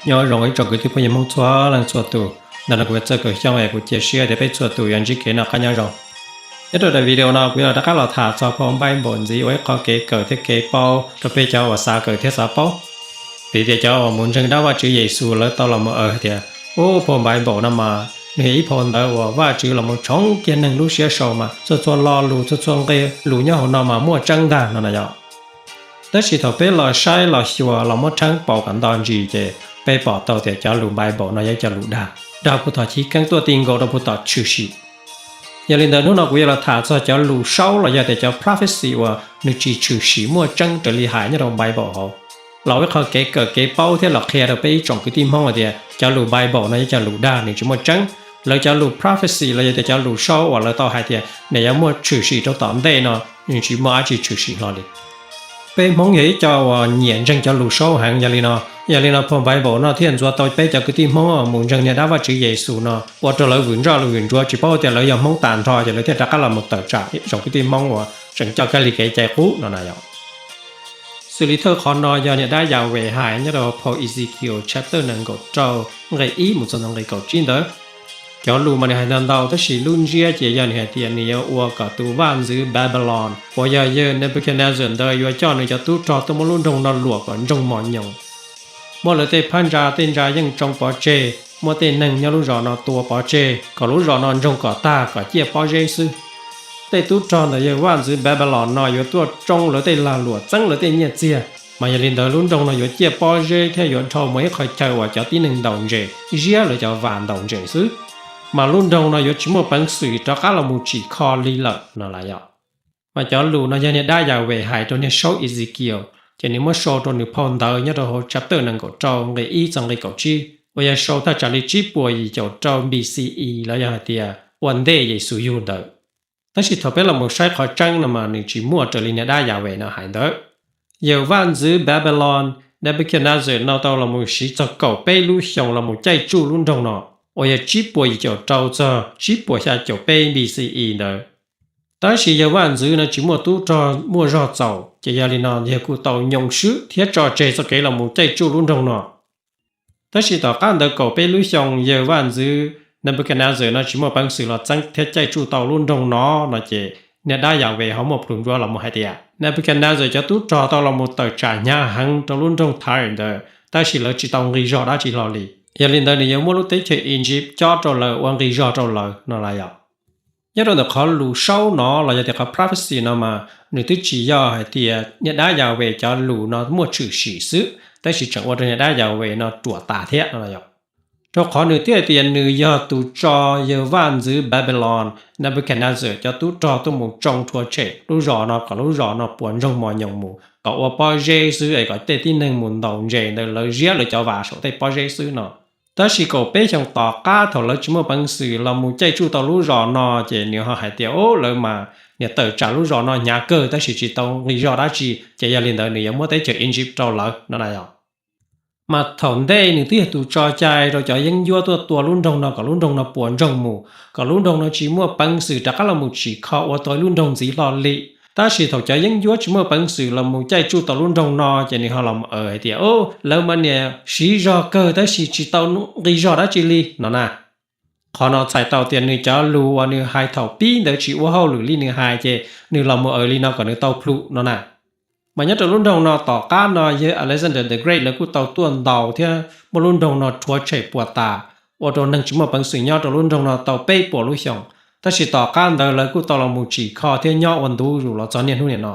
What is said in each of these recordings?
Nyob zoo ib tsoom kwv tij phooj ywg Hmoob txhua leej txhua tus, ntawm no kuv yog Txawj Kaum Xyooj es kuv cia siab tias peb txhua tus yuav ntsib kev noj qab nyob zoo. Nyob rau daim video no kuv yuav los rov qab los tham txog phau Npaiv Npaum ntxiv ua ib qho kev kawm thiab kev paub rau peb cov uas xav kawm thiab xav paub. Vim tias cov uas mus ntseeg dab Vajtswv Yexus lawv tau los mus aws hais tias, ub, phau Npaiv Npaum no mas nws yog ib phau ntawv uas Vajtswv los mus tshoov kiag neeg lub siab sau mas txhua txhua lo lus txhua txhua nqe lus nyob hauv no mas muaj tseeb ntag no na yom. Tab sis thaum peb los saib los xyuas los muab rheeb paus kom nto ntsis ces peb pom tau tias cov lus Npaiv Npaum no yog cov lus dag, dag puag tom chiv keeb tuaj ti nkaus rau puag tom tshwm sim. Yog li ntawd hnub no kuv yuav los tham txog cov lus saub los yog tias cov prophecy uas nws tsis tshwm sim muaj tseeb raws li hais nyob rau Npaiv Npaum hauv, los ua ib qho kev kawm kev paub thiab los qhia rau peb ib tsoom kwv tij Hmoob hais tias cov lus Npaiv Npaum no yog cov lus dag, nws tsis muaj tseeb. Lawv cov lus prophecy los yog tias cov lus saub uas lawv tau hais tias nws yuav muaj tshwm sim rau tom ntej no, nws tsis muaj dab tsi tshwm sim hlo li. Peb Hmoob yog ib co uas nyiam ntseeg cov lus saub heev, yog li no, yog li no phau Npaiv Npaum no thiaj ntxuav tau peb cov kwv tij Hmoob uas mus ntseeg niag dab Vajtswv Yexus no ua rau lawv vwm ntsoj vwm ntsuav tsis paub tias lawv yog Hmoob tas nrho ces lawv thiaj rov qab los mus tawm tsam ib tsoom kwv tij Hmoob uas tseem coj kab lig kev cai qub no na yom. Xws li thawj qhov no yog niag dab Yahweh hais nyob rau phau Ezekiel chapter nees nkaum rau nqe ib mus txog nqe kaum tsib ntawd. Cov lus mas nws hais ntau ntau tab sis lub ntsiab ces yog nws hais tias nws yuav ua kom tus vaj ntxwv Babylon uas yog yawg Nebuchadnezzar ntawd yuav coj nws cov tub rog tuaj muab lub nroog no luam kom ntsoog mos nyoos, muab lawv tej phab ntsa tej ntsa yeej tsoo pov tseg, muab tej neeg nyob lub zos no tua pov tseg kom lub zos no ntsoog kom tag kom ciaj pob zeb xwb. Tej tub rog ntawm yawg vaj ntxwv Babylon no yuav tuaj tsoo lawv tej lag luam txeeb lawv tej nyiaj txiag, mas yog li ntawd lub nroog no yuav ciaj pob zeb thiab yuav dhau mus ib qho chaw uas cov tib neeg ntaus ntses, ziab lawv cov vas ntaus ntses xwb. Mas lub nroog no yuav tsis muaj peev xwm rov qab los mus tsim kho li lawm no lawm yom. Mas cov lus no yog niag dab Yahweh hais rau niag saub Ezekiel, ces nws muab sau rau nws phau ntawv nyob rau hauv chapter nees nkaum rau nqe ib txog nqe kaum tsib uas yog sau thaj tsam li tsib puas yim caum rau B C E los yog hais tias ua ntej Yexus yug ntawd. Tab sis thaum peb los mus saib qhov tseeb no mas nws tsis muaj raws li niag dab Yahweh no hais ntawd. Yawg vaj ntxwv Babylon Nebuchadnezzar no tau los mus siv txog kaum peb lub xyoos los mus caij tsuj lub nroog no, uas yog tsib puas yim caum rau txog tsib puas xya caum peb B C E ntawd. Tab sis yawg vaj ntxwv no tsis muaj tub rog muaj zog txaus, ces yog li no yawg kuj tau nyoo swb thiab tso tseg txoj kev los mus caij tsuj lub nroog no. Tab sis tom qab ntawd kaum peb lub xyoos yawg vaj ntxwv Nebuchadnezzar no tsis muaj peev xwm los txeeb thiab caij tsuj tau lub nroog no no ces niag dab Yahweh ho muaj plhus ntsuav los mus hais tias Nebuchadnezzar cov tub rog tau los mus tawm tsam hnyav heev rau lub nroog Tyre ntawd, tab sis lawv tsis tau nqi zog dab tsi hlo li. Yog li ntawd nws yuav muab lub teb chaws Egypt cob rau lawv ua nqi zog rau lawv no lawm yom. Nyob rau ntawm qhov lus saub no los yog tias qhov prophecy no mas nws twb tsis yog hais tias niag dab Yahweh cov lus no muaj tshwm sim xwb, tab sis tseem ua rau niag dab Yahweh no ruam tas thiab no yom. Rau qhov nws twb hais tias nws yog tus tso yawg vaj ntxwv Babylon Nebuchadnezzar cov tub rog tuaj mus tsoo rhuav tshem lub zos no kom lub zos no puas ntsoog mos nyoos mus kom ua pob zeb xwb es kom tej tib neeg mus ntaus ntses ntawd lawv ziab lawv cov vas saum tej pob zeb xwb no. Tab sis kaum peb xyoos tom qab thaum lawv tsis muaj peev xwm los mus caij tsuj tau lub zos no ces nws ho hais tias, o, lawv mas niag tawm tsam lub zos no hnyav kawg tab sis tsis tau nqi zog dab tsi, ces yog li ntawd nws yuav muab teb chaws Egypt rau lawv no na yom. Mas thaum ntej nws twb yog tus tso cai rau cov yeeb ncuab tuaj tua lub nroog no kom lub nroog no puas ntsoog mus, kom lub nroog no tsis muaj peev xwm rov qab los mus tsim kho ua tau lub nroog ntxiv hlo li. Tab sis thaum cov yeeb ncuab tsis muaj peev xwm los mus caij tsuj tau lub nroog no ces nws ho los mus aws hais tias, o, lawv mas niag siv zog kawg tab sis tsis tau nqi zog dab tsi li no na. Qhov no txhais tau tias nws cov lus uas nws hais thaum pib ntawd tsis ua hauj lwm li nws hais ces nws los mus aws li no kom nws tau plhus no na. Mas nyob rau lub nroog no tom qab no yawg Alexander the Great lawv kuj tau tuaj ntaus thiab muab lub nroog no rhuav tshem puas tas, ua rau neeg tsis muaj peev xwm nyob rau lub nroog no tau peb puas lub xyoos. Tab sis tom qab ntawd lawv kuj tau los mus tsim kho thiab nyob ua ntu zus los txog niaj hnub niam no.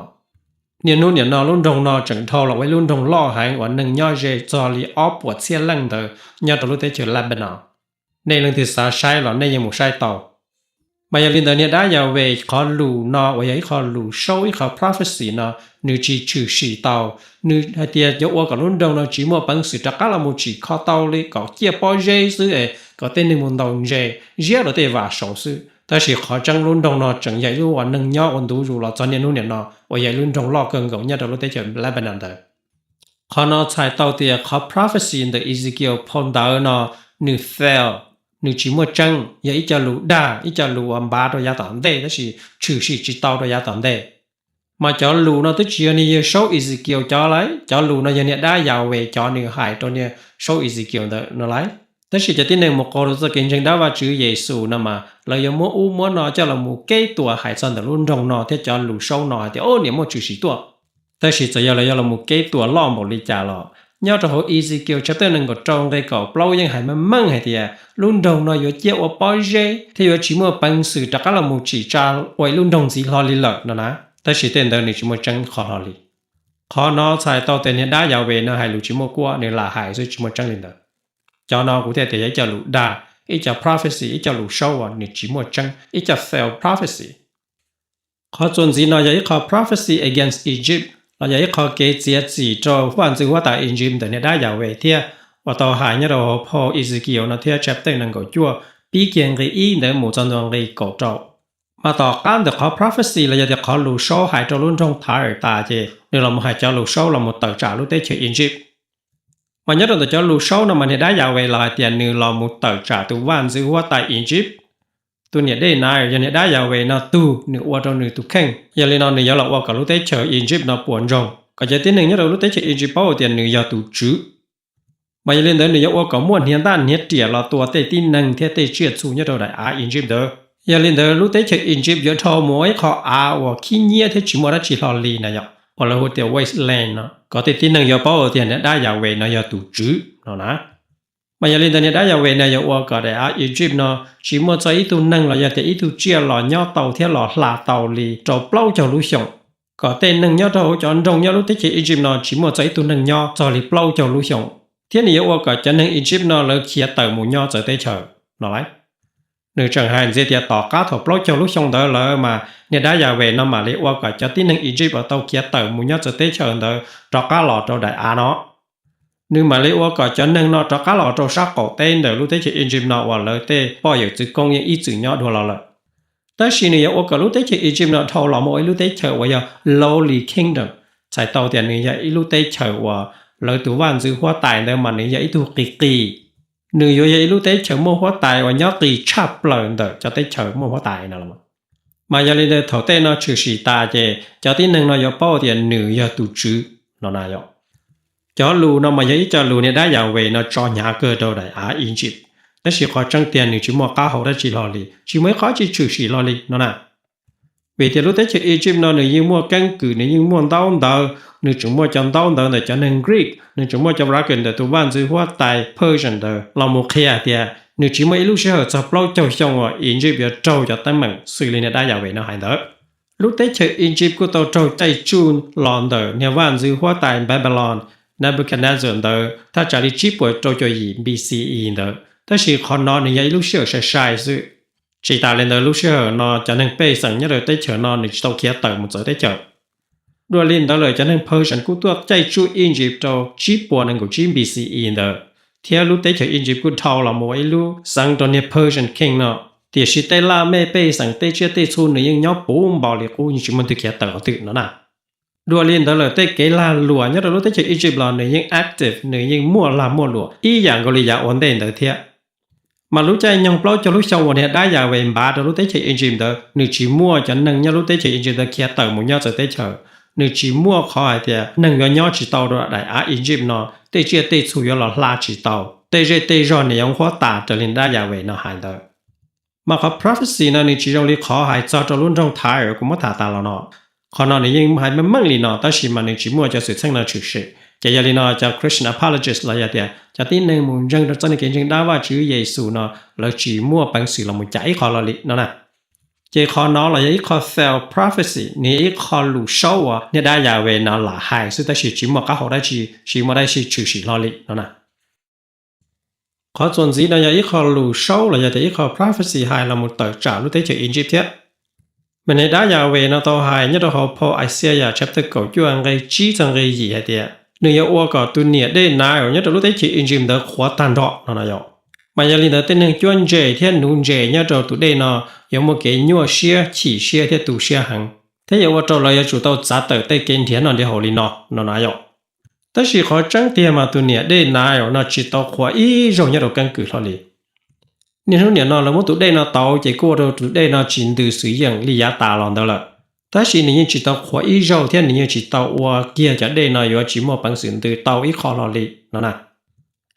Niaj hnub niam no lub nroog no tseem dhau los ua ib lub nroog loj heev uas neeg nyob ze txog li ob puas txhiab leej ntawd nyob rau lub teb chaws Lebanon. Nej leej twg xav saib los nej yeej mus saib tau. Mas yog li ntawd niag dab Yahweh qhov lus no uas yog ib qho lus saub ib qho prophecy no, nws tsis tshwm sim tau. Nws hais tias yuav ua kom lub nroog no tsis muaj peev xwm rov qab los mus tsim kho tau li, kom ciaj pob zeb xwb es kom tej neeg mus ntaus ntses ziab rau tej vas saud xwb. Tab sis qhov tseeb lub nroog no tseem yog ib lub uas neeg nyob ua ntu zus los txog niaj hnub niam no uas yog ib lub nroog loj kawg nkaus nyob rau lub teb chaws Lebanon ntawd. Qhov no txhais tau tias qhov prophecy ntawm Ezekiel phau ntawv no nws fail, nws tsis muaj tseeb, yog ib co lus dag, ib co lus uas npav rau yav tom ntej tab sis tshwm sim tsis tau rau yav tom ntej. Mas cov lus no twb tsis yog niag Yawg Saub Ezekiel cov lawm, cov lus no yog niag dab Yahweh cov nws hais rau niag Saub Ezekiel ntawd no lawm. Tab sis cov tib neeg mus qaug rau txoj kev ntseeg dab Vajtswv Yexus no mas lawv yuav muab ub muab no coj los mus keb tuam hais txog ntawm lub nroog no thiab cov lus Saub no hais tias, o, niam muaj tshwm sim tuaj. Tab sis txawm yog lawv yuav los mus keb tuam loj npaum li cas los nyob rau hauv Ezekiel chapter nees nkaum rau nqe kaum plaub yeej hais meej meej hais tias lub nroog no yuav ciaj ua pob zeb thiab yuav tsis muaj peev xwm rov qab los mus tsim tsa ua ib lub nroog ntxiv hlo li lawm no na. Tab sis tej ntawd nws tsis muaj tseeb qhov hlo li. Qhov no txhais tau tias niag dab Yahweh no hais lus tsis muaj kuab, nws lam hais xwb tsis muaj tseeb li ntawd. Cov no kuv thiaj tias yog ib co lus dag, ib co prophecy, ib co lus Saub uas nws tsis muaj tseeb, ib co fail prophecy. Qhov txuas ntxiv no yog ib qho prophecy against Egypt, los yog ib qho kev txiav txim rau vaj ntxwv huab tais Egypt ntawm niag dab Yahweh thiab, uas tau hais nyob rau hauv phau Ezekiel no thiab chapter nees nkaum cuaj, pib kiag nqe ib ntawd mus txog ntua nqe kaum rau. Mas tom qab ntawm qhov prophecy los yog tias qhov lus Saub hais rau lub nroog Tyre tas ces nws los mus hais cov lus Saub los mus tawm tsam lub teb chaws Egypt. Mas nyob rau ntawm cov lus Saub no mas niag dab Yahweh los hais tias nws los mus tawm tsam tus vaj ntxwv huab tais Egypt. Tus niam Daniel yog niag dab Yahweh no tug nws ua rau nws tus kheej. Yog li no nws yuav los ua kom lub teb chaws Egypt no puas ntsoog, kom cov tib neeg nyob rau lub teb chaws Egypt paub tias nws yog tus tswv. Mas yog li ntawd nws yuav ua kom muaj hniav ntaj hniav riam los tua tej tib neeg thiab tej tsiaj txhu nyob rau daim av Egypt ntawd. Yog li ntawd lub teb chaws Egypt yuav dhau mus ua ib qho av uas khib nyiab thiab tsis muaj dab tsi hlo li na yom, uas lawv hu tias wasteland no, kom tej tib neeg yuav paub tias niag dab Yahweh no yog tus tswv no na. Mas yog li ntawd niag dab Yahweh no yuav ua kom daim av Egypt no tsis muaj txog ib tug neeg los yog tias ib tug tsiaj los nyob tau thiab los hla tau li rau plaub caug lub xyoos, kom tej neeg nyob rau hauv cov nroog nyob lub teb chaws Egypt no tsis muaj txog ib tug neeg nyob txog li plaub caug lub xyoos, thiab nws yuav ua kom cov neeg Egypt no lawv khiav tawm mus nyob txawv teb chaws no lawm. Nws tseem hais ntxiv tias tom qab thaum plaub caug lub xyoo ntawd lawm mas niag dab Yahweh no mam li ua kom cov tib neeg Egypt uas tau khiav tawm mus nyob txawv teb chaws ntawd rov qab los rau daim av no. Nws mam li ua kom cov neeg no rov qab los rau sab qaum teb ntawm lub teb chaws Egypt no uas lawv tej poj yawm txwv koob yeej ib txwm nyob dua los lawm. Tab sis nws yuav ua kom lub teb chaws Egypt no dhau los mus ua ib lub teb chaws uas yog lowly kingdom, txhais tau tias nws yog ib lub teb chaws uas lawv tus vaj ntxwv huab tais ntawd mas nws yog ib tug qis qis. Nws yuav yog ib lub teb chaws muaj huab tais uas nyob qis tshaj plaws ntawm cov teb chaws muaj huab tais no los. Mas yog li ntawd thaum tej no tshwm sim tas ces cov tib neeg no yuav paub tias nws yog tus tswv no na yom. Cov lus no mas yog ib co lus niag dab Yahweh no tso hnyav kawg rau daim av Egypt, tab sis qhov tseeb tiag nws tsis muaj qab hau dab tsi hlo li, tsis muaj ib qhov tsis tshwm sim hlo li no na. Vim tias lub teb chaws Egypt no nws yeej muaj keeb kwm, nws yeej muaj ntaub ntawv, nws tseem muaj cov ntaub ntawv ntawm cov neeg Greek, nws tseem muaj cov record ntawm tus vaj ntxwv huab tais Persian ntawd los mus qhia tias nws tsis muaj ib lub sij hawm txog plaub caug xyoo uas Egypt yuav raug cov teeb meem xws li niag dab Yahweh no hais ntawd. Lub teb chaws Egypt kuj tau raug caij tsuj los ntawm niag vaj ntxwv huab tais Babylon Nebuchadnezzar ntawd thaj tsam li tsib puas rau caum yim B C E ntawd, tab sis qhov no nws yog ib lub sij hawm sai sai xwb. Tsis tas li ntawd lub sij hawm no cov neeg pej xeem nyob rau teb chaws no nws tsis tau khiav tawm mus txawv teb chaws. Dua li ntawd lawm cov neeg Persian kuj tuaj caij tsuj Egypt rau tsib puas nees nkaum tsib B C E ntawd, thiab lub teb chaws Egypt kuj dhau los mus ua ib lub xeev rau niag Persian king no. Tiam sis tej laj mej pej xeem tej tsiaj tej txhu nws yeej nyob puv npaum li qub, yeej tsis muaj leej twg khiav tawm qhov twg no na. Dua li ntawd lawm tej kev lag luam nyob rau lub teb chaws Egypt los nws yeej active, nws yeej muaj lag muaj luam ib yam nkaus li yav ua ntej ntawd thiab. Mas lub caij nyoog plaub caug lub xyoo uas niag dab Yahweh npav rau lub teb chaws Egypt ntawd nws tsis muaj cov neeg nyob lub teb chaws Egypt ntawd khiav tawm mus nyob txawv teb chaws. Nws tsis muaj qhov hais tias neeg yuav nyob tsis tau rau daim av Egypt no, tej tsiaj tej txhu yuav los hla tsis tau, tej zej tej zog nws yuav nqhuab tas raws li dab Yahweh no hais ntawd. Mas qhov prophecy no nws tsis zoo li qhov hais txog rau lub nroog Tyre kuv muab tham tas los no. Qhov no nws yeej hais meej meej li no tab sis mas nws tsis muaj cov xwm txheej no tshwm sim. Ces yog li no cov Christian apologist los yog tias cov tib neeg mus ntseeg rau txoj kev ntseeg dab Vajtswv Yexus no lawv tsis muaj peev xwm los mus cam ib qho hlo li no na. Ces qhov no los yog ib qho fail prophecy, nws yog ib qho lus Saub uas niag dab Yahweh no lam hais xwb tab sis tsis muaj qab hau dab tsi, tsis muaj dab tsi tshwm sim hlo li no na. Qhov txuas ntxiv no yog ib qho lus Saub los yog tias ib qho prophecy hais los mus tawm tsam lub teb chaws Egypt thiab. Mas niag dab Yahweh no tau hais nyob rau hauv phau Isaiah chapter kaum cuaj nqe tsib txog nqe yim hais tias nws yuav ua kom tus niam Daniel nyob rau lub teb chaws Egypt ntawd qhuav tag nrho no no yom. Mas yog li ntawd tej neeg cuab ntses thiab nuv ntses nyob rau tus dej no yuav muaj kev nyuaj siab, chim siab thiab tu siab heev, thiab yuav ua rau lawv yuav tsum tau txav tawm tej kev nrhiav noj nrhiav haus li no no na yom. Tab sis qhov tseeb tiag mas tus niam Daniel no tsis tau qhuav ib zaug nyob rau keeb kwm hlo li. Niaj hnub niam no lawv muab tus dej no tauv ces kuj ua rau tus dej no tsis ntws xwm yeem li yav tas los ntawd lawm. Tab sis nws yeej tsis tau qhuav ib zaug thiab nws yeej tsis tau ua kiag cov dej no yuav tsis muaj peev xwm ntws tau ib qho hlo li no na.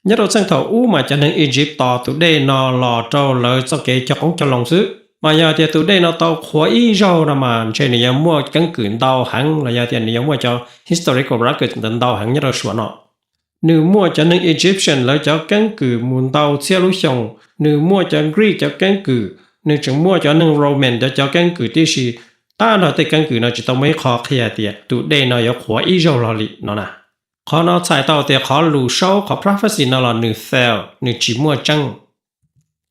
Nyob rau txheej thaum ub mas cov neeg Egypt tos tus dej no los rau lawv txoj kev cog qoob cog loo xwb. Mas yog tias tus dej no tau qhuav ib zaug no mas ntshe nws yuav muaj keeb kwm ntau heev los yog tias nws yuav muaj cov historical record ntau heev nyob rau suav no. Nws muaj cov neeg Egyptian lawv cov keeb kwm mus ntau txhiab lub xyoo, nws muaj cov Greek cov keeb kwm, nws tseem muaj cov neeg Roman cov cov keeb kwm tib si. Tab nrog tej keeb kwm no tsis tau muaj ib qho qhia tias tus dej no yuav qhuav ib zaug hlo li no na. Qhov no txhais tau tias qhov lus saub qhov prophecy no los nws fail, nws tsis muaj tseeb.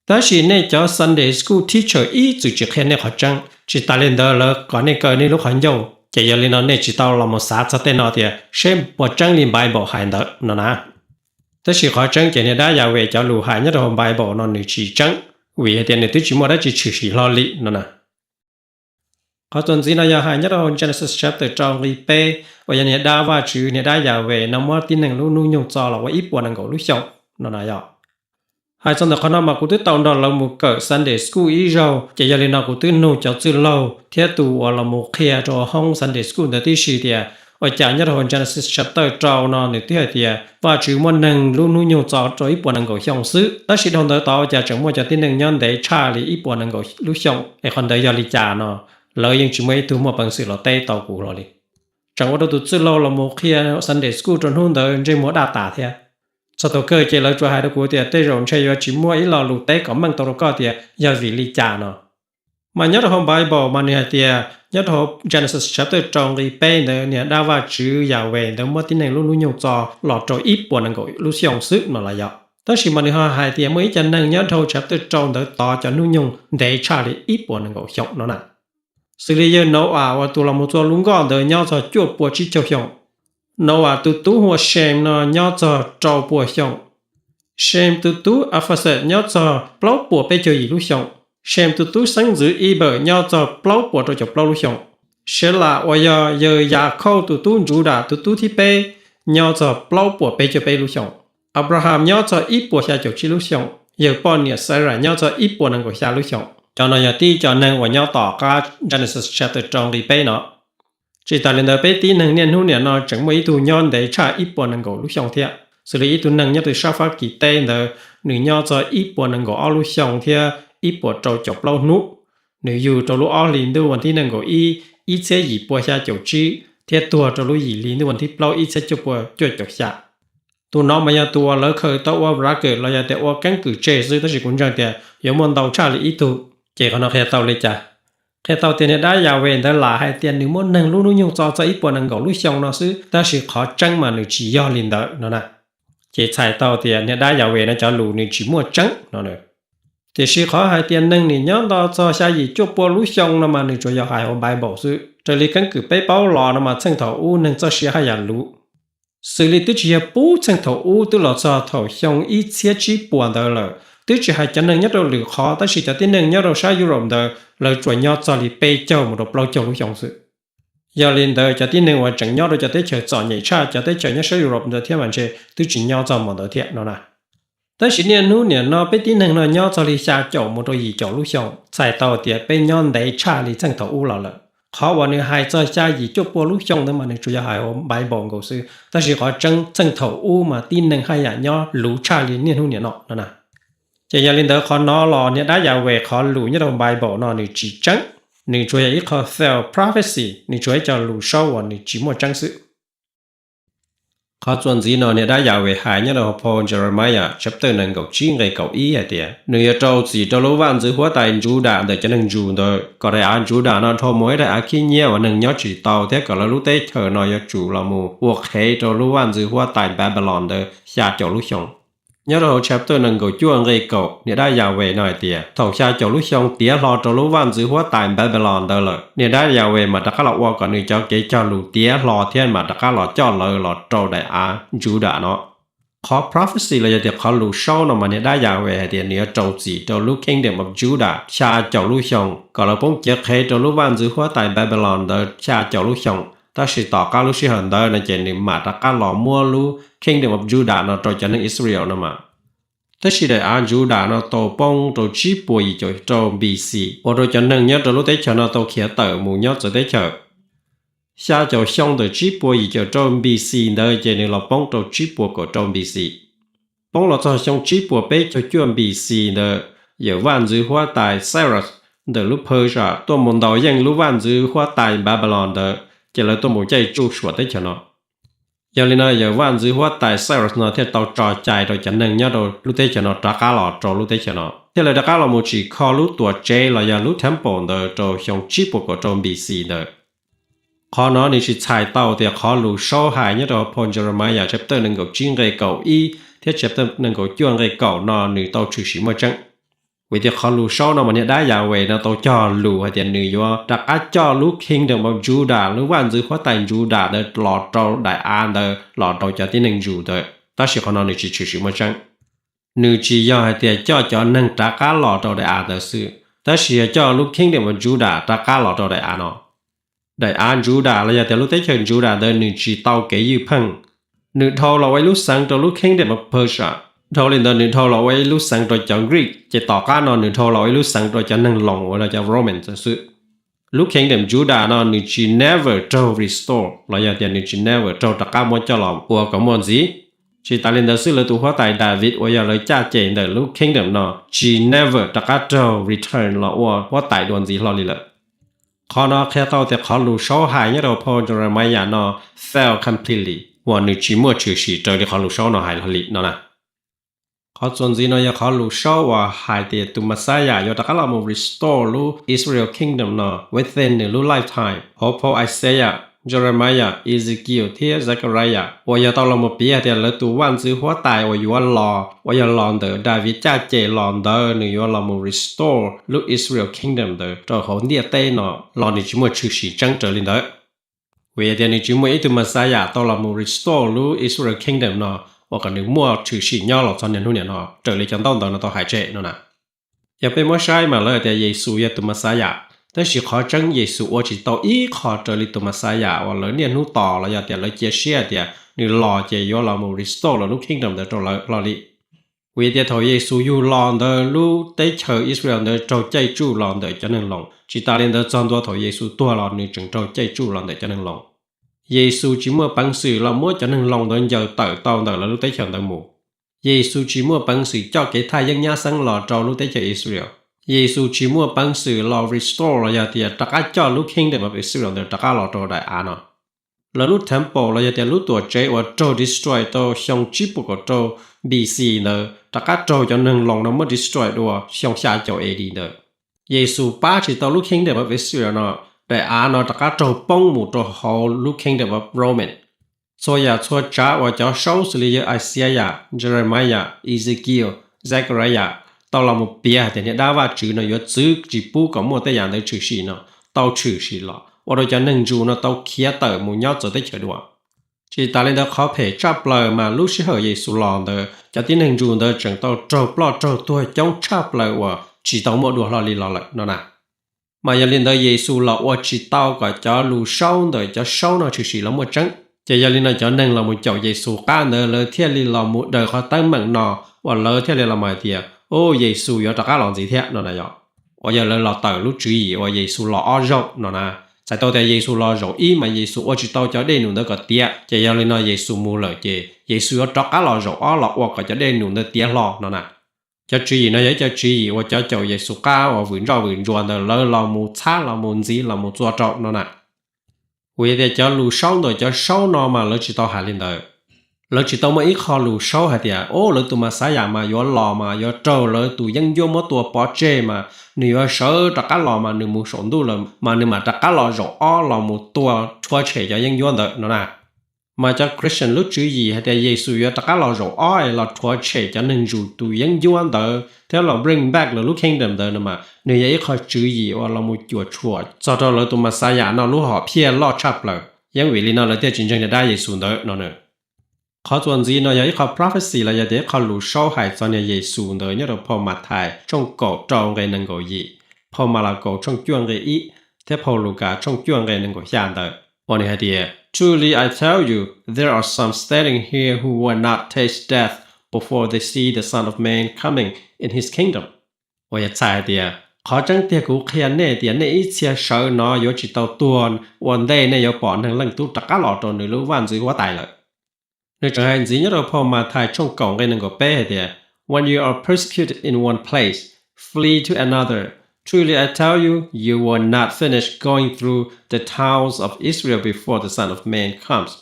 Tab sis nej cov Sunday school teacher ib txwm tsis qhia nej qhov tseeb, tsis tas li ntawd lawv kom nej kaw nej lub qhov ncauj, ces yog li no nej tsis tau los mus xav txog tej no tias seb puas tseeb li Bible hais ntawd no na. Tab sis qhov tseeb ces niag dab Yahweh cov lus hais nyob rau hauv Bible no nws tsis tseeb, vim hais tias nws twb tsis muaj dab tsi tshwm sim hlo li no na. Qhov txuas ntxiv no yog hais nyob rau hauv Genesis chapter rau nqi peb uas yog niag dab Vajtswv niag dab Yahweh no muab tib neeg lub hnub nyoog txo los ua ib puas nees nkaum lub xyoo no na yog. Hais txog ntawm qhov no mas kuv twb tau nrog lawv mus kawm Sunday school ib zaug, ces yog li no kuv twb nug cov txwj laug thiab tus uas los mus qhia rau hoob Sunday school ntawd tib si tias ua cas nyob rau hauv Genesis chapter rau no nws twb hais tias Vajtswv muab neeg lub hnub nyoog txo rau ib puas nees nkaum xyoo xwb, tab sis dhau ntawd tod ua cas tseem muaj cov tib neeg nyob ntev tshaj li ib puas nees nkaum lub xyoo, es qhov ntawd yog li cas no lawv yeej tsis muaj ib tug muaj peev xwm los teb tau kuv hlo li. Tseem ua rau tus txwj laug los mus qhia Sunday school rau hnub ntawd ntsej muag daj tas thiab. Txog thaum kawg ces lawv tsuas hais rau kuv tias tej zaum ntshe yuav tsis muaj ib lo lus teb kom meej tau rau koj tias yog vim li cas no. Mas nyob rau hauv Bible mas nws hais tias nyob rau hauv Genesis chapter rau nqi peb ntawd niag dab Vajtswv Yahweh ntawd muab tib neeg lub hnub nyoog txo los rau ib puas nees nkaum lub xyoo xwb no los yog. Tab sis mas nws ho hais tias muaj ib co neeg nyob rau chapter rau ntawd tod cov hnub nyoog ntev tshaj li ib puas nees nkaum xyoo no na. Xws li yawg Noas uas tus los mus txua lub nkoj ntawd nyob txog cuaj puas tsib caug xyoo. Noas tus tub hu ua Shem no nyob txog rau puas xyoo. Shem tus tub Arphaxad nyob txog plaub puas peb caug yim lub xyoo. Shem tus tub xeeb ntxwv Ebas nyob txog plaub puas rau caum plaub lub xyoo. Selas uas yog yawg Yakhauj tus tub Njudas tus tub thib peb nyob txog plaub puas peb caug peb lub xyoo. Abraham nyob txog ib puas xya caum tsib lub xyoo. Yawg poj niam Xaras nyob txog ib puas nees nkaum xya lub xyoo. Cov no yog tib co neeg uas nyob tom qab Genesis chapter rau nqi peb no. Tsis tas li ntawd peb tib neeg niaj hnub niam no tseem muaj ib tug nyob ntev tshaj ib puas nees nkaum lub xyoo thiab. Xws li ib tug neeg nyob rau sab Fab Kis teb ntawd, nws nyob txog ib puas nees nkaum ob lub xyoo thiab ib puas rau caum plaub hnub. Nws yug rau lub ob hlis ntuj vas thib nees nkaum ib, ib txhiab yim puas xya caum tsib, thiab tuag rau lub yim hli ntuj vas thib plaub ib txhiab cuaj puas cuaj caum xya. Tus no mas yog tus uas lawv khaws tau ua bracket los yog tias ua keeb kwm tseg xwb, tab sis kuv ntseeg tias yuav muaj ntau tshaj li ib tug. Ces qhov no qhia tau li cas? Qhia tau tias niag dab Yahweh ntawd lam hais tias nws muab neeg lub hnub nyoog txo txog ib puas nees nkaum lub xyoo no xwb, tab sis qhov tseeb mas nws tsis yog li ntawd no na. Ces txhais tau tias niag dab Yahweh no cov lus nws tsis muaj tseeb no. Tiam sis qhov hais tias neeg nim nyob nto txog xya yim cuaj pua lub xyoo no mas nws tsuas yog hais hauv Bible xwb. Raws li keeb kwm peb paub los no mas txheej thaum ub neeg txoj sia haj yam luv. Xws li twb tsis yog pub txheej thaum ub twb los txog thaum xyoo ib txhiab tsib puas ntawd lawm, twb tsis hais cov neeg nyob rau lwm qhov tab sis cov tib neeg nyob rau sab Europe ntawd lawv tsuas nyob txog li peb caug mus rau plaub caug lub xyoo xwb. Yog li ntawd cov tib neeg uas tseem nyob rau cov teb chaws txom nyem tshaj cov teb chaws nyob sab Europe ntawd thiab mas ntshe twb tsis nyob txog mus ntawd thiab no na. Tab sis niaj hnub niam no peb tib neeg no nyob txog li xya caum mus rau yim caum lub xyoo, txhais tau tias peb nyob ntev tshaj li txheej thaum ub los lawm. Qhov uas nws hais txog xya yim cuaj pua lub xyoo ntawd mas nws tsuas yog hais hauv Bible nkaus xwb, tab sis qhov tseeb txheej thaum ub mas tib neeg haj yam nyob luv tshaj li niaj hnub niam no no na. Ces yog li ntawd qhov no los niag dab Yahweh qhov lus nyob rau Bible no nws tsis tseeb, nws tsuas yog ib qho fail prophecy, nws tsuas ib co lus saub uas nws tsis muaj tseeb xwb. Qhov txuas ntxiv no niag dab Yahweh hais nyob rau hauv phau Jeremiah chapter nees nkaum tsib nqe kaum ib hais tias nws yuav rau txim rau lub vaj ntxwv huab tais Judas ntawm cov neeg Jew ntawd, kom daim av Judah no dhau mus ib daim av khib nyiab uas neeg nyob tsis tau thiab kom lawv lub teb chaws no yuav tsum los mus ua qhev rau lub vaj ntxwv huab tais Babylon ntawd xya caum lub xyoo. Nyob rau hauv chapter nees nkaum cuaj nqe kaum niag dab Yahweh no hais tias thaum xya caum lub xyoo tiav hlo rau lub vaj ntxwv huab tais Babylon ntawd lawm, niag dab Yahweh mas rov qab los ua kom nws cov kev cog lus tiav hlo thiab mas rov qab los coj lawv los rau daim av Judah no. Qhov prophecy los yog tias qhov lus saub no mas niag dab Yahweh hais tias nws yuav rau txim rau lub Kingdom of Judah xya caum lub xyoo kom lawv poob ciav qhev rau lub vaj ntxwv huab tais Babylon ntawd xya caum lub xyoo. Tab sis tom qab lub sij hawm ntawd no ces nws mam rov qab los muab lub Kingdom of Judah no rau cov neeg Israel no mas. Tab sis daim av Judas no tau poob rau tsib puas yim caum rau B C, ua rau cov neeg nyob rau lub teb chaws no tau khiav tawm mus nyob txawv teb chaws. Xya caum xyoo ntawm tsib puas yim caum rau B C ntawd ces nws los poob rau tsib puas kaum rau B C. Poob los txog xyoo tsib puas peb caug cuaj B C ntawd, yawm vaj ntxwv huab tais Cyrus ntawm lub Persia tuaj mus ntaus yeej lub vaj ntxwv huab tais Babylon ntawd, ces lawv tuaj mus caij tsuj suam teb chaws no. Yog li no yawm vaj ntxwv huab tais Cyrus no thiaj tau tso cai rau cov neeg nyob rau lub teb chaws no rov qab los rau lub teb chaws no, thiaj li rov qab los mus tsim kho lub tuam tsev los yog lub temple ntawd rau xyoo tsib puas kaum rau B C ntawd. Qhov no nws tsis txhais tau tias qhov lus Saub hais nyob rau phau Jeremiah chapter nees nkaum tsib nqe kaum ib thiab chapter nees nkaum cuaj nqe kaum no nws tau tshwm sim muaj tseeb. Vim tias qhov lus Saub no mas niag dab Yahweh no tau cog lus hais tias nws yuav rov qab coj lub Kingdom of Judah, lub vaj ntxwv huab tais Judah ntawd los rau daim av ntawd los rau cov tib neeg Jew ntawd, tab sis qhov no nws tsis tshwm sim muaj tseeb. Nws tsis yog hais tias coj cov neeg rov qab los rau daim av ntawd xwb, tab sis yog coj lub Kingdom of Judah rov qab los rau daim av no. Daim av Judah los yog tias lub teb chaws Judah ntawd nws tsis tau kev ywj pheej. Nws dhau los ua ib lub xeev rau lub Kingdom of Persia, dhau li ntawd nws dhau los ua ib lub xeev rau cov Greek, ces tom qab no nws dhau los ua ib lub xeev rau cov neeg Loos uas los cov Roman xwb. Lub Kingdom Judah no nws tsis never raug restore los yog tias nws tsis never raug rov qab muab coj los ua kom muaj ntxiv. Tsis tas li ntawd xwb, lawv tus huab tais David uas yog lawv caj ces ntawm lub Kingdom no tsis never rov qab raug return los ua huab tais dua ntxiv hlo li lawm. Qhov no qhia tau tias qhov lus Saub hais nyob rau phau Jeremiah no fail completely, uas nws tsis muaj tshwm sim raws li qhov lus Saub no hais hlo li no na. Qhov txuas ntxiv no yog qhov lus Saub uas hais tias tus Messiah yuav rov qab los mus restore lub Israel Kingdom no within nws lub lifetime. Hauv phau Isaiah, Jeremiah, Ezekiel thiab Zechariah uas yog tau los mus piav hais tias lawv tus vaj ntxwv huab tais uas yuav los uas yog los ntawm David caj ces los ntawd nws yuav los mus restore lub Israel Kingdom ntawd rau hauv ntiaj teb no los nws tsis muaj tshwm sim tseeb raws li ntawd. Vim tias nws tsis muaj ib tug Messiah tau los mus restore lub Israel Kingdom no uas kom nws muaj tshwm sim nyob los txog niaj hnub niam no raws li cov ntaub ntawv no tau hais tseg no na. Yog peb muab saib mas lawv hais tias Yexus yog tus Messiah, tab sis qhov tseeb Yexus ua tsis tau ib qho raws li tus Messiah uas lawv niaj hnub tos los yog tias lawv cia siab hais tias nws los ces yuav los mus restore lawv lub Kingdom ntawd rau lawv hlo li. Vim tias thaum Yexus yug los ntawd lub teb chaws Israel ntawd raug caij tsuj los ntawm cov neeg Loos, tsis tas li ntawd txog ntua thaum Yexus tuag los nws tseem raug caij tsuj los ntawm cov neeg Loos. Yexus tsis muaj peev xwm los muab cov neeg Loos ntawd ncaws tawm tau ntawm lawv lub teb chaws ntawd mus. Yexus tsis muaj peev xwm coj kev thaj yeeb nyab xeeb los rau lub teb chaws Israel. Yexus tsis muaj peev xwm los restore los yog tias rov qab coj lub Kingdom of Israel ntawd rov qab los rau daim av no. Lawv lub temple los yog tias lub tuam tsev uas raug destroy rau xyoo tsib puas kaum rau B C ntawd rov qab raug cov neeg Loos no muab destroy dua xyoo xya caum A D ntawd. Yexus pab tsis tau lub Kingdom of Israel no, daim av no rov qab raug poob mus rau hauv lub Kingdom of Roman. Txhua yam txhua tsav uas cov Saub xws li yawg Isaiah, Jeremiah, Ezekiel, Zechariah tau los mus piav hais tias niag dab Vajtswv no yuav txwv tsis pub kom muaj tej yam ntawd tshwm sim no tau tshwm sim los ua rau cov neeg Jew no tau khiav tawm mus nyob txawv teb chaws dua. Tsis tas li ntawd qhov phem tshaj plaws mas lub sij hawm Yexus los ntawd cov tib neeg Jew ntawd tseem tau raug ploj raug tuag coob tshaj plaws uas tsis tau muaj dua hlo li los lawm no na. Mas yog li ntawd Yexus los ua tsis tau kom cov lus Saub ntawm cov Saub no tshwm sim los muaj tseeb. Ces yog li no cov neeg los mus caum Yexus qab ntawd lawv thiaj li los mus daws qhov teeb meem no uas lawv thiaj li los mus hais tias, u, Yexus yuav rov qab los ntxiv thiab no na yog. Uas yog lawv los tawm lub tswv yim uas Yexus los ob zaug no na. Txhais tau tias Yexus los zaum ib mas Yexus ua tsis tau cov dej num ntawd kom tiav, ces yog li no Yexus mus lawm ces Yexus yuav rov qab los zaum ob los ua kom cov dej num ntawd tiav hlo no na. Cov tswv yim no yog ib cov tswv yim uas cov caum Yexus qab uas vwm ntsoj vwm ntsuas ntawd lawv los mus txhab los mus ntxiv los mus txua rau no na. Vim tias cov lus Saub ntawm cov Saub no mas lawv tsis tau hais li ntawd. Lawv tsis tau muaj ib qho lus Saub hais tias, o, lawv tus Mexiyas mas yuav los mas yuav raug lawv tus yeeb ncuab muab tua pov tseg mas nws yuav sawv rov qab los mas nws mus saum ntuj lawm mas nws mam rov qab los zaum ob los mus tua rhuav tshem cov yeeb ncuab ntawd no na. Mas cov Christian lub tswv yim hais tias Yexus yuav rov qab los zaum ob es los rhuav tshem cov neeg Jews tus yeeb ncuab ntawd thiab los bring back lawv lub kingdom ntawd no mas nws yog ib qho tswv yim uas los mus cuam tshuam txog rau lawv tus Mexiyas no lub hom phiaj loj tshaj plaws. Yeej vim li no lawv thiaj tsis ntseeg niag dab Yexus ntawd no na. Qhov txuas ntxiv no yog ib qho prophecy los yog tias ib qho lus Saub hais txog niag Yexus ntawd nyob rau phau Mathais tshooj kaum rau nqe nees nkaum yim, phau Malakaus tshooj cuaj nqe ib, thiab phau Lukas tshooj cuaj nqe nees nkaum xya ntawd, uas nws hais tias, Truly I tell you, there are some standing here who will not taste death before they see the Son of Man coming in his kingdom. Uas yog txhais hais tias, qhov tseeb tiag kuv qhia nej tias nej ib txhia sawv no yuav tsis tau tuag ua ntej nej yuav pom Neeg Leej Tub rov qab los rau nws lub vaj ntxwv huab tais lawm. Nws tseem hais ntxiv nyob rau phau Mathais tshooj kaum nqe nees nkaum peb hais tias, When you are persecuted in one place, flee to another. Truly I tell you, you will not finish going through the towns of Israel before the Son of Man comes.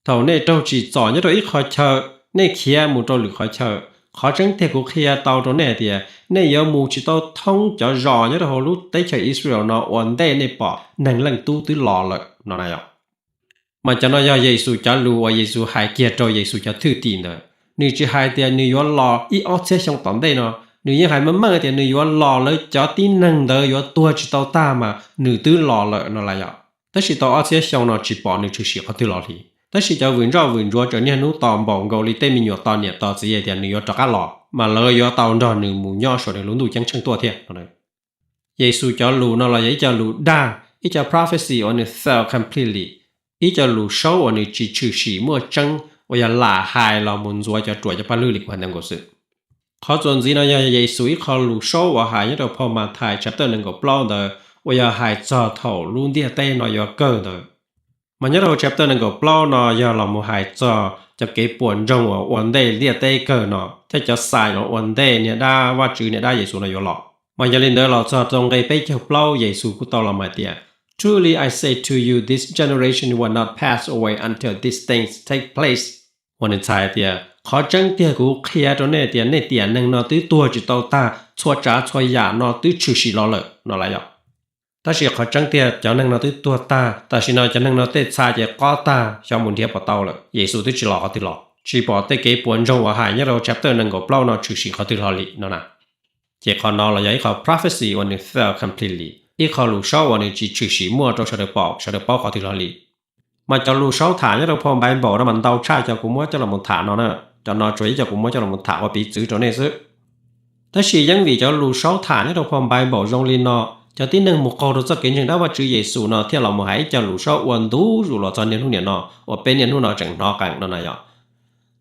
Thaum nej raug tsim txom nyob rau ib qho chaw, nej khiav mus rau lwm qhov chaw. Qhov tseeb tiag kuv qhia tau rau nej hais tias, nej yuav mus tsis tau thoob cov zos nyob rau hauv lub teb chaws Israel no ua ntej nej pom Neeg Leej Tub twb los lawm no na yom. Mas cov no yog Yexus cov lus uas Yexus hais kiag rau Yexus cov thwj tim ntawd. Nws tsis hais tias nws yuav los ib ob txhiab xyoo tom ntej no, nws yeej hais meej meej tias nws yuav los lawv cov tib neeg ntawd yuav tuag tsis tau tag mas nws twb los lawm no lawm yom. Tab sis tau ob txhiab xyoo no tsis pom nws tshwm sim qhov twg los li. Tab sis cov vwm ntsoj vwm ntsuav tseem niaj hnub tos npaum nkaus li tej me nyuam tos niam tos txiv hais tias nws yuav rov qab los, mas lawv yuav tau nrog nws mus nyob saum nws lub ntuj ceeb tsheej tuaj thiab no. Yexus cov lus no los yog ib co lus dag, ib co prophecy uas nws fulfill completely, ib co lus saub uas nws tsis tshwm sim muaj tseeb uas yog lam hais los mus ntxuav cov ruam cov paj lwg li kuv hais ntawd nkaus xwb. Qhov txuas ntxiv no yog Yexus ib qho lus saub uas hais nyob rau phau Mathais chapter nees nkaum plaub ntawd uas yog hais txog thaum lub ntiaj teb no yuav kawg ntawd. Mas nyob rau chapter nees nkaum plaub no yog los mus hais txog cov kev puas ntsoog uas ua ntej ntiaj teb kawg no thiab cov sign uas ua ntej niag dab Vajtswv niag dab Yexus no yuav los. Mas yog li ntawd los txog rau nqe peb caug plaub Yexus kuj tau los mus hais tias, Truly I say to you, this generation will not pass away until these things take place. Uas nws txhais tias, qhov tseeb tiag kuv qhia rau nej tias nej tiam neeg no twb tuag tsis tau tag, txhua tsav txhua yam no twb tshwm sim los lawm no lawm yom. Tab sis qhov tseeb tiag cov neeg no twb tuag tag, tam sim no cov neeg no tej txha ces qob tag xyov mus nrhiav puas tau lawm, Yexus twb tsis los qhov twg los. Tsis pom tej kev puas ntsoog uas hais nyob rau chapter nees nkaum plaub no tshwm sim qhov twg hlo li no na. Ces qhov no los yog ib qho prophecy uas nws fail completely, ib qho lus saub uas nws tsis tshwm sim muaj rau sawv daws pom sawv daws paub qhov twg hlo li. Mas cov lus saub tham nyob rau phau Bible no mas ntau tshaj cov kuv muab coj los tham no na. Cov no tsuas yog cov kuv muab coj los tham ua piv txwv rau nej xwb. Tab sis yeej vim cov lus saub tham nyob rau phau Bible zoo li no, cov tib neeg mus qaug rau txoj kev ntseeg dab Vajtswv Yexus no thiaj los mus hais ib co lus saub ua ntu zus los txog niaj hnub niam no uas peb niaj hnub no tseem hnov qees no na yom.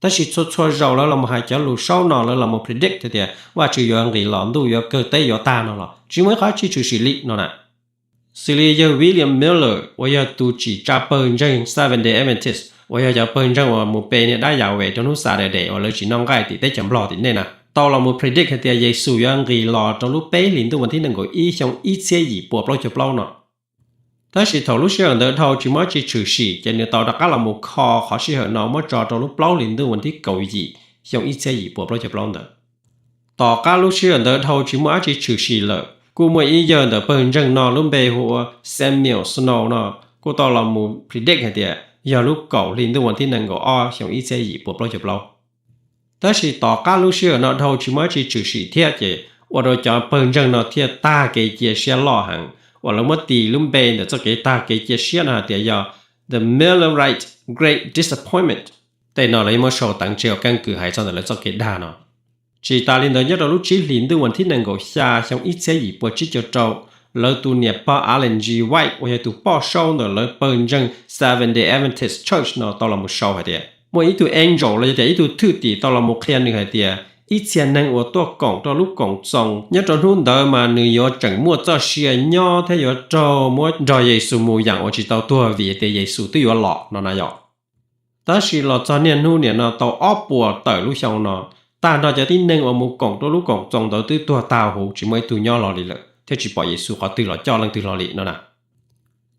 Tab sis txhua txhua zaus lawv los mus hais cov lus saub no lawv los mus predict tias Vajtswv yuav nqis los ntuj yuav kawg teb yuav tag no los tsis muaj ib qho tshwm sim li no na. Xws li yawg William Miller uas yog tus tsim tsa pawg ntseeg Seventh Day Adventist uas yog cov pawg ntseeg uas mus pe niag dab Yahweh rau hnub Saturday uas lawv tsis noj nqaij tim teb chaws Nplog tim nej na, tau los mus predict hais tias Yexus yuav nqis los rau lub peb hlis ntuj vas thib nees nkaum ib xyoo ib txhiab yim pua plaub caug plaub no. Tab sis thaum lub sij hawm ntawd dhau tsis muaj dab tsi tshwm sim ces nws tau rov qab los mus kho qhov sij hawm no muab tso rau lub plaub hlis ntuj vas thib kaum yim xyoo ib txhiab yim pua plaub caug plaub ntawd. Tom qab lub sij hawm ntawd dhau tsis muaj dab tsi tshwm sim lawm, kuj muaj ib yawg ntawm pawg ntseeg no lub npe hu ua Samuel Snow no kuj tau los mus predict hais tias yog lub kaum hli ntuj vas thib nees nkaum ob xyoo ib txhiab yim pua plaub caug plaub. Tab sis tom qab lub sij hawm no dhau tsis muaj dab tsi tshwm sim thiab ces ua rau cov pawg ntseeg no thiaj tag kev cia siab loj heev, uas lawv muab tis lub npe ntawm txoj kev tag kev cia siab no hais tias yog The Millerite Great Disappointment. Tej no lawv yeej muab sau teev tseg ua keeb kwm hais txog ntawm lawv txoj kev dag no. Tsis tas li ntawd nyob rau lub tsib hlis ntuj vas thib nees nkaum xya xyoo ib txhiab yim pua tsib caug rau, lawv tus niam pog Ellen G. White uas yog tus poj saub ntawm lawv pawg ntseeg Seventh Day Adventist Church no tau los mus sau hais tias muaj ib tug angel los yog tias ib tug thwj tim tau los mus qhia nws hais tias ib txhia neeg uas tuaj koom rau lub koom txoos nyob rau hnub ntawd mas nws yuav tseem muaj txoj sia nyob thiab yuav raug muab nrog Yexus mus yaam uas tsis tau tuag vim hais tias Yexus twb yuav los no na yom. Tab sis los txog niaj hnub niam no tau ob puas tawm lub xyoo no, tag nrho cov tib neeg uas mus koom rau lub koom txoos ntawd twb tuag tag huv tsis muaj ib tug nyob hlo li lawm thiab tsis pom Yexus qhov twg los coj leej twg hlo li no na.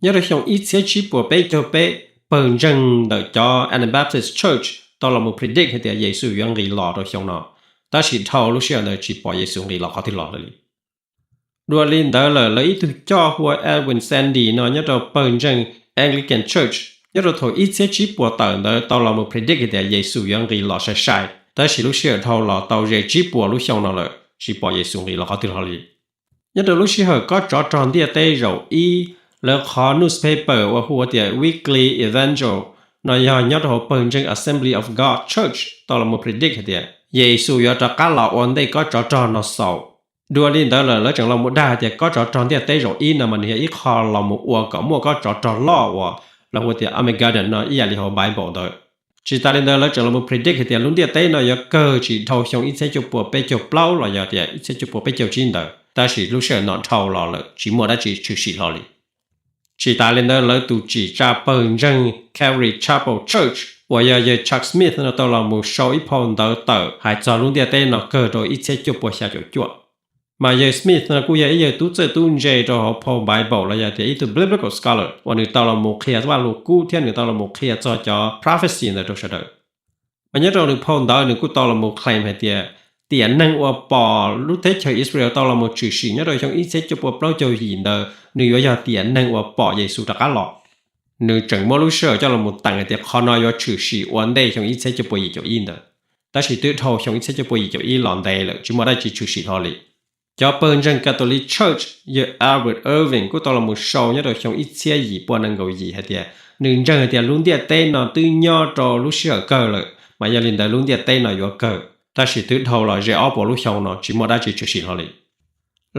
Nyob rau xyoo ib txhiab tsib puas peb caug peb, pawg ntseeg ntawm cov Anabaptist Church tau los mus predict hais tias Yexus yuav nqis los rau xyoo no, tab sis dhau lub sij hawm ntawd tsis pom Yexus nqis los qhov twg los lawm li. Dua li ntawd lawm lawv ib tug coj hu ua Edwin Sandy no nyob rau pawg ntseeg Anglican Church nyob rau thaum ib txhiab tsib puas tawm ntawd tau los mus predict hais tias Yexus yuav nqis los sai sai, tab sis lub sij hawm dhau los tau ze tsib puas lub xyoo no lawm tsis pom Yexus nqis los qhov twg hlo li. Nyob rau lub sij hawm kob tsov rog ntiaj teb zaum ib, lawv qhov newspaper uas hu ua tias Weekly Evangel no yog nyob rau hauv pawg ntseeg Assembly of God Church tau los mus predict hais tias Yexus yuav rov qab los ua ntej kob tsov rog no xaus. Dua li ntawd lawm lawv tseem los mus dag hais tias kob tsov rog ntiaj teb zaum ib no mas nws yog ib qho los mus ua kom muaj kob tsov rog loj uas lawv hu tias Armageddon no ib yam li hauv Bible ntawd. Tsis tas li ntawd lawv tseem los mus predict hais tias lub ntiaj teb no yuav kawg tsis dhau xyoo ib txhiab cuaj puas peb caug plaub los yog tias ib txhiab cuaj puas peb caug tsib ntawd, tab sis lub sij hawm no dhau los lawm tsis muaj dab tsi tshwm sim hlo li. Tsis tas li ntawd lawv tus tsim tsa pawg ntseeg Calvary Chapel Church uas yog yawg Chuck Smith no tau los mus sau ib phau ntawv tawm hais txog lub ntiaj teb no kawg rau ib txhiab cuaj puas xya caum cuaj. Mas yawg Smith no kuj yog ib yawg tub txawj tub ntse rau hauv phau Bible los yog tias ib tug biblical scholar uas nws tau los mus qhia Vaj Lug Kub thiab nws tau los mus qhia txog cov prophecy ntawd rau sawv daws. Mas nyob rau nws phau ntawv nws kuj tau los mus claim hais tias tiam neeg uas pom lub teb chaws Israel tau los mus tshwm sim nyob rau xyoo ib txhiab cuaj puas plaub caug yim ntawd nws yuav yog tiam neeg uas pom Yexus rov qab los. Nws tseem muab lub sij hawm coj los mus teem hais tias qhov no yuav tshwm sim ua ntej xyoo ib txhiab cuaj puas yim caum ib ntawd, tab sis twb dhau xyoo ib txhiab cuaj puas yim caum ib los ntev lawm tsis muaj dab tsi tshwm sim hlo li. Cov pawg ntseeg Catholic Church yawg Albert Irving kuj tau los mus sau nyob rau xyoo ib txhiab yim puas nees nkaum yim hais tias nws ntseeg hais tias lub ntiaj teb no twb nyob rau lub sij hawm kawg lawm, mas yog li ntawd lub ntiaj teb no yuav kawg, tab sis twb dhau los ze ob puas lub xyoo no tsis muaj dab tsi tshwm sim hlo li.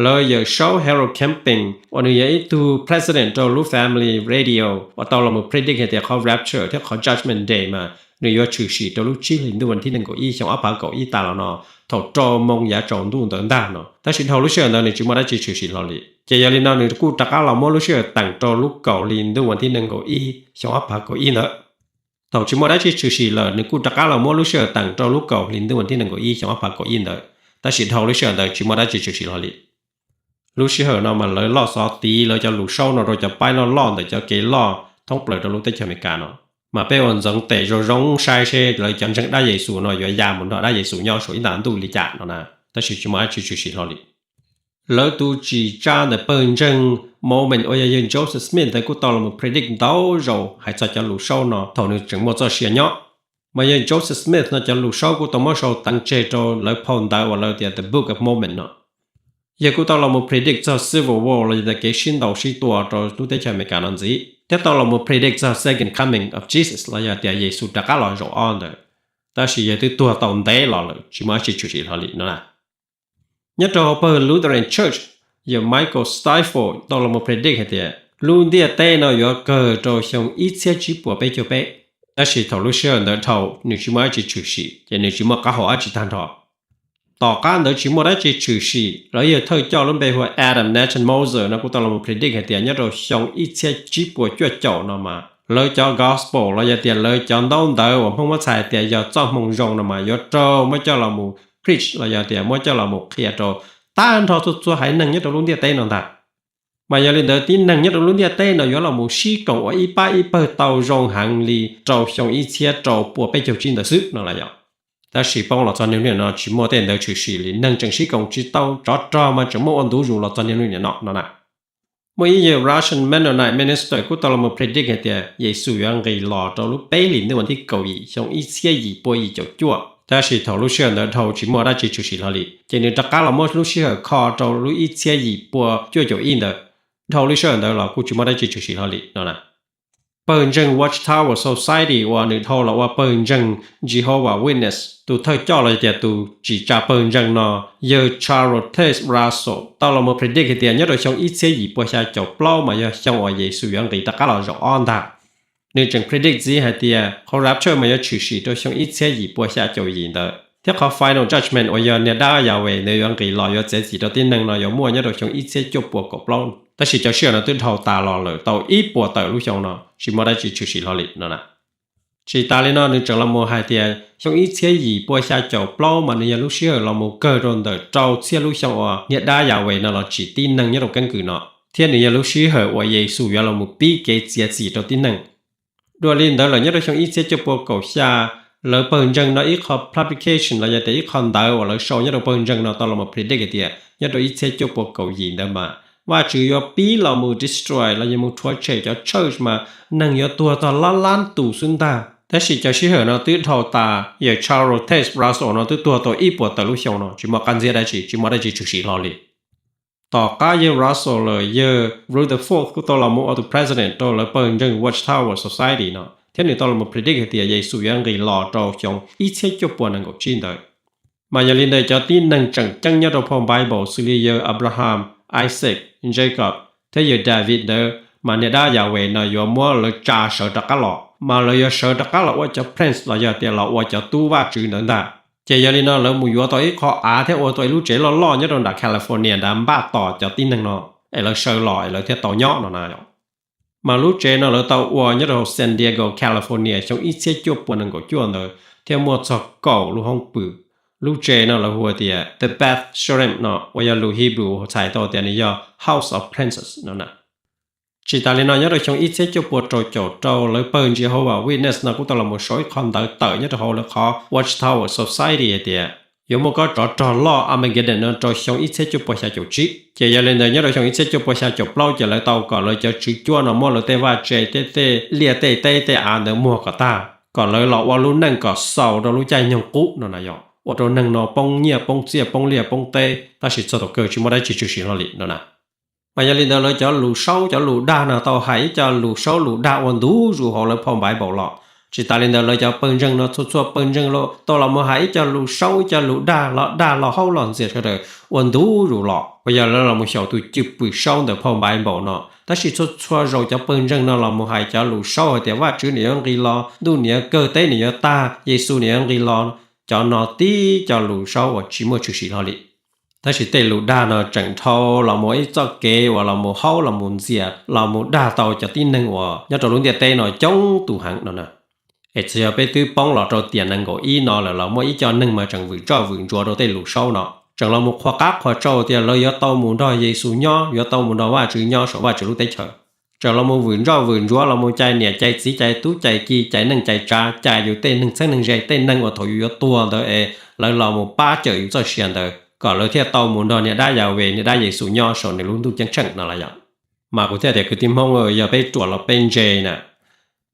Lawv yawm saub Harold Camping uas nws yog ib tug president rau lub Family Radio uas tau los mus predict hais tias qhov rapture thiab qhov judgment day mas nws yuav tshwm sim rau lub tsib hlis ntuj vas thib nees nkaum ib xyoo ob phav kaum ib tas los no thaum rau moo yav tsaus ntuj ntawd ntag no, tab sis dhau lub sij hawm ntawd nws tsis muaj dab tsi tshwm sim hlo li. Ces yog li no nws kuj rov qab los muab lub sij hawm teem rau lub kaum hli ntuj vas thib nees nkaum ib xyoo ob phav kaum ib ntawd. Thaum tsis muaj dab tsi tshwm sim lawm nws kuj rov qab los muab lub sij hawm teem rau lub kaum hli ntuj vas thib nees nkaum ib xyoo ob phav kaum ib ntawd, tab sis dhau lub sij hawm ntawd tsis muaj dab tsi tshwm sim hlo li. Lub sij hawm no mas lawv loj xov tiv lawv cov lus saub no rau cov paib loj loj ntawm cov kev loj thoob plaws rau lub teb chaws Amelikas no. Mas peb ua ntxoov tes zoo zoo saib seb lawv cov ntseeg dab Yexus no yuav ya mus nrog dab Yexus nyob saum ib nta ntuj li cas no na, tab sis tsis muaj dab tsi tshwm sim hlo li. Lawv tus tsim tsa ntawm pawg ntseeg Mormon uas yog yawg Joseph Smith ntawd kuj tau los mus predict ntau zaus hais txog cov lus saub no thaum nws tseem muaj txoj sia nyob. Mas yawg Joseph Smith no cov lus saub kuj tau muab sau teev tseg rau lawv phau ntawv uas lawv tias The Book of Mormon no. Yawg kuj tau los mus predict txog civil war los yog tias kev sib ntaus sib tua rau lub teb chaws Amelikas no ntxiv, thiab tau los mus predict txog second coming of Jesus los yog tias Yexus rov qab los zaum ob ntawd. Tab sis yawg twb tuag tau ntev los lawm tsis muaj dab tsi tshwm sim hlo li no na. Nyob rau hauv pawg Lutheran Church, yawg Michael Stifel tau los mus predict hais tias lub ntiaj teb no yuav kawg rau xyoo ib txhiab tsib puas peb caug peb, tab sis thaum lub sij hawm ntawd dhau nws tsis muaj dab tsi tshwm sim ces nws tsis muaj qab hau dab tsi tag nrho. Tom qab ntawd tsis muaj dab tsi tshwm sim, lawv yawg thawj coj lub npe hu ua Adam Nathan Moser no kuj tau los mus predict hais tias nyob rau xyoo ib txhiab tsib puas cuaj caum no mas lawv cov gospel los yog tias lawv cov ntaub ntawv uas Hmoob muab txhais hais tias yog txoj hmoo zoo no mas yuav raug muab coj los mus preach los yog tias muab coj los mus qhia rau tag nrho txhua txhua haiv neeg nyob rau lub ntiaj teb no ntag. Mas yog li ntawd tib neeg nyob rau lub ntiaj teb no yuav los mus sib koom ua ib pab ib pawg tau zoo heev li rau xyoo ib txhiab rau puas peb caug tsib ntawd xwb no las yog. Tab sis poob los txog niaj hnub nim no tsis muaj tej ntawd tshwm sim li, neeg tseem sib koom tsis tau tsov rog mas tseem muaj ua ntu zus los txog niaj hnub nim no no na. Muaj ib yawg Russian Mennonite minister kuj tau los mus predict hais tias Yexus yuav nqis los rau lub peb hlis ntuj vas thib kaum yim xyoo ib txhiab yim puas yim caum cuaj, tab sis thaum lub sij hawm ntawd dhau tsis muaj dab tsi tshwm sim hlo li, ces nws rov qab los muab lub sij hawm kho rau lub ib txhiab yim puas cuaj caum ib ntawd. Dhau lub sij hawm ntawd los kuj tsis muaj dab tsi tshwm sim hlo li no na. Pawg ntseeg Watchtower Society uas nws dhau los ua pawg ntseeg Jehovah Witness tus thawj coj los yog tias tus tsim tsa pawg ntseeg no, yawg Charles Taze Russell tau los mus predict hais tias nyob rau xyoo ib txhiab yim puas xya caum plaub mas yog xyoo uas Yexus yuav nqis rov qab los zaum ob ntag. Nws tseem predict ntxiv hais tias qhov rapture mas yuav tshwm sim rau xyoo ib txhiab yim puas xya caum yim ntawd, thiab qhov final judgment uas yog niag dab Yahweh ntawd yuav nqis los yuav txiav txim rau tib neeg no yuav muaj nyob rau xyoo ib txhiab cuaj puas kaum plaub, tab sis cov sij hawm no twb dhau tas los lawm tau ib puas tawm lub xyoo no tsis muaj dab tsi tshwm sim hlo li no na. Tsis tas li no nws tseem los mus hais tias xyoo ib txhiab yim puas xya caum plaub mas nws yog lub sij hawm los mus kawg rau ntawm rau txhiab lub xyoo uas niag dab Yahweh no los tsim tib neeg nyob rau keeb kwm no, thiab nws yog lub sij hawm uas Yexus yuav los mus pib kev txiav txim rau tib neeg. Dua li ntawd lawm nyob rau xyoo ib txhiab cuaj puas kaum xya, lawv pawg ntseeg no ib qho publication los yog tias ib qho ntawv uas lawv sau nyob rau pawg ntseeg no tau los mus predict hais tias nyob rau ib txhiab cuaj puas kaum yim ntawd mas Vajtswv yuav pib los mus destroy los yog mus rhuav tshem cov church mas neeg yuav tuag txog lab lab tus xwb ntag. Tab sis cov sij hawm no twb dhau tas, yawg Charles Taze Russell no twb tuag tau ib puas tawm lub xyoo no tsis muaj qab ntxiab dab tsi, tsis muaj dab tsi tshwm sim hlo li. Tom qab yawg Russell lawm yawg Rutherford kuj tau los mus ua tus president rau lawv pawg ntseeg Watchtower Society no thiab nws tau los mus predict hais tias Yexus yuav nqis los rau xyoo ib txhiab cuaj puas nees nkaum tsib ntawd. Mas yog li ntawd cov tib neeg tseem ceeb nyob rau phau Bible xws li yawg Abraham, Isaac, Jacob thiab yawg David ntawd mas niag dab Yahweh no yuav muab lawv tsa sawv rov qab los. mas lawv yuav sawv rov qab los ua cov prince los yog tias los ua cov tub vaj tswv ntawd ntag. Ces yog li no lawv mus yuav tau ib qho av thiab ua tau ib lub tsev loj loj nyob rau nram California nrad npaj tos cov tib neeg no es lawv sawv los es lawv thiaj tau nyob no na. Mas lub tsev no lawv tau ua nyob rau hauv San Diego, California xyoo ib txhiab cuaj pua nees nkaum cuaj ntawd thiab muaj txog kaum lub hoob pw. Lub tsev no lawv hu tias The Beth Sherem no uas yog lus Hebrew txhais tau tias nws yog House of Princes no na. Tsis tas li no nyob rau xyoo ib txhiab cuaj pua rau caum rau lawv pawg ntsia Jehovah Witness no kuj tau los mus sau ib qho ntawv tawm nyob rau hauv lawv qhov Watchtower Society hais tias yuav muaj kob tsov rog loj Armageddon no rau xyoo ib txhiab cuaj pua xya caum tsib. Ces yog li ntawd nyob rau xyoo ib txhiab cuaj pua xya caum plaub ces lawv tau kom lawv cov tswv cuab no muab lawv tej vaj tse tej tej liaj tej teb tej av ntawd muag kom tag, kom lawv los ua lub neej kom xaus rau lub caij nyoog qub no na yog ua rau neeg no poob nyiaj poob txiaj poob liaj poob teb tab sis txog thaum kawg tsis muaj dab tsi tshwm sim hlo li no na. Mas yog li ntawd lawv cov lus saub cov lus dag no tau hais ib co lus saub lus dag ua ntu zus hauv lawv phau Npaiv Npaum los. Tsis tas li ntawd lawv cov pawg ntseeg no txhua txhua pawg ntseeg tau los mus hais ib co lus saub ib co lus dag los dag los haub los ntxias sawv daws ua ntu zus los uas yog lawv los mus xyaum tus cwj pwm saub ntawm phau Npaiv Npaum no. Tab sis txhua txhua zaus cov pawg ntseeg no los mus hais cov lus saub hais tias Vajtswv nws yuav nqis los, ntuj nws yuav kawg teb nws yuav tag, Yexus nws yuav nqis los, cov no tib co lus saub uas tsis muaj tshwm sim hlo li. Tab sis tej lus dag no tseem dhau los mus ib txoj kev uas los mus haub los mus ntxias los mus dag tau cov tib neeg uas nyob rau lub ntiaj teb no coob tus heev no na. Es txawm yog peb twb poob los rau tiam nees nkaum ib no lawm los muaj ib co neeg mas tseem vwm ntsoj vwm ntsuav rau tej lus saub no, tseem los mus qhuas qab qhuas tsau tias lawv yuav tau mus nrog Yexus nyob, yuav tau mus nrog Vajtswv nyob saum Vajtswv lub teb chaws. Tseem los mus vwm ntsoj vwm ntsuav los mus cais niam cais txiv cais tub cais ki cais neej cais tsav cais yus tej neeg txheeb neeg ze tej neeg uas thaum yus yuav tuag ntawd es lawv los mus pab cawm yus txoj sia ntawd kom lawv thiaj tau mus nrog niam dab Yas Ves niam dab Yexus nyob saum nws lub ntuj ceeb tsheej no los yog. Mas kuv thiaj tias kwv tij Hmoob, yog peb ruam los peb ntse na,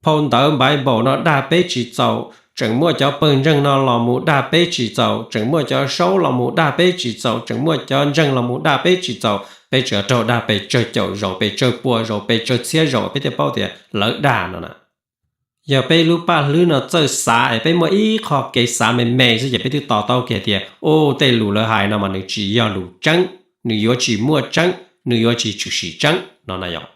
phau ntawv Npaiv Npaum no dag peb tsis txaus, tseem muaj cov pawg ntseeg no los mus dag peb tsis txaus, tseem muaj cov saub los mus dag peb tsis txaus, tseem muaj cov ntseeg los mus dag peb tsis txaus, peb tseem raug dag pes tsawg caum zaus pes tsawg pua zaus pes tsawg txhiab zaus peb thiaj paub tias lawv dag no na. Yog peb lub paj hlwb no txawj xav es peb muaj ib qho kev xav me me xwb ces peb twb to taub kiag tias u tej lus lawv hais no mas nws tsis yog lus tseeb, nws yuav tsis muaj tseeb, nws yuav tsis tshwm sim tseeb no na yom.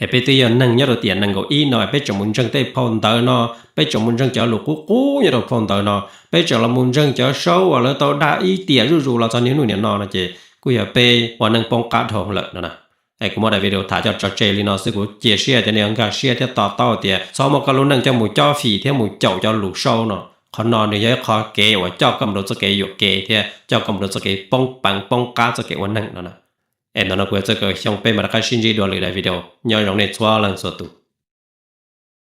Es peb twb yog neeg nyob rau tiam nees nkaum ib no peb tseem mus ntseeg tej phau ntawv no, peb tseem mus ntseeg cov lus qub qub nyob rau phau ntawv no, peb tseem los mus ntseeg cov saub uas lawv tau dag ib tiam zuj zus los txog niaj hnub niam no no ces kuj yog peb ua neej poob qab dhau lawm no na. Es kuv muab daim video tham coj tso tseg li no xwb, kuv cia siab tias nej yuav nkag siab thiab to taub tias txhob muab koj lub neej coj mus cob fim thiab mus caum cov lus saub no. Qhov no nws yog ib qho kev uas coj koj mus rau txoj kev yuam kev thiab coj koj mus rau txoj kev poob peev poob qab txoj kev ua neeg no na. Es ntawm no kuv yog Txawj Kaws Xyooj, peb mam rov qab sib ntsib dua lwm daim video. Nyob zoo nej txhua leej txhua tus.